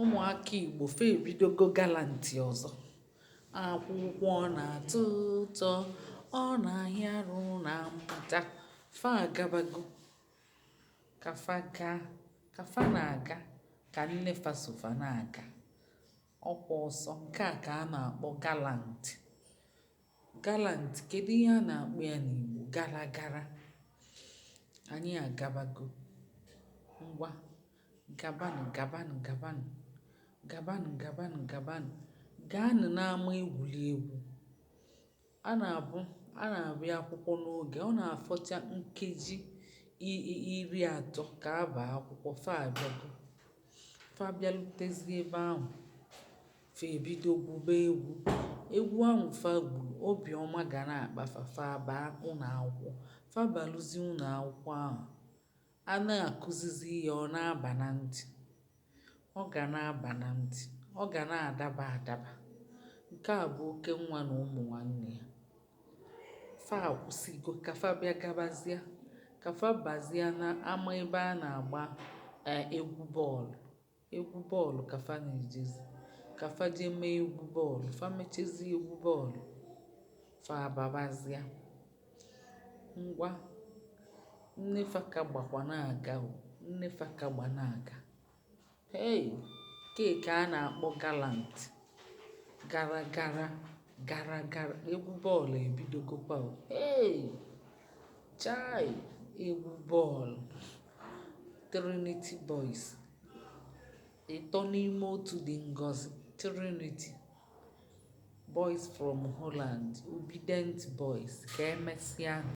Ụmụaka Igbo fa ebidogo galantị ọzọ. Akwụkwọ na-atọ ụtọ, ọ na-ahịa arụ na mmụta. Fa agabago ka fa gaa, ka fa na-aga ka nne fa so fa na-aga. Ọkwa ọsọ nke a ka a na-akpọ galant. Galant, kedu ihe a na-akpọ ya n'Igbo? Gara gara. Anyị agabago. Ngwa, gabanụ, gabanụ, gabanụ, gabanụ, gabanụ, gabanụ, gaanụ n'ama egwuregwu. A na-abụ a na-abịa akwụkwọ n'oge, ọ na-afọcha nkeji 30 ka a baa akwụkwọ, fa abịago. Fa bịalutezie ebe ahụ, fa ebido gwube egwu. Egwu ahụ fa gwuru, obiọma ga na-akpa fa, fa abaa ụnọ akwụkwọ. Fa baluzie ụnọ akwụkwọ ahụ, a na-akụzizi ihe, ọ na-aba na ntị. Ọ ga na-aba na ntị, ọ ga na-adaba adaba. Nke a bụ oke nwa na ụmụ nwanne ya. Fa akwụsịgo ka fa bịa gabazie, ka fa bazie n'ama ebe a na-agba egwu bọọlụ. Egwu bọọlụ ka fa na-ejezi, ka fa jee mee egwu bọọlụ. Fa mechezie egwu bọọlụ, fa ababazịa. Ngwa, nne fa ka gbakwa na-aga o, nne fa ka gba na-aga. Hey! Keeki a na-akpọ galant. Gara gara, gara gara. Egwu bọọlụ ebidogokwa o. Hey! Chai! Egwu bọọlụ. Trinity Boys. Ịtọ n'ime otu dị ngọzi. Trinity. Boys from Holland. Obedient Boys. Ka emesịa.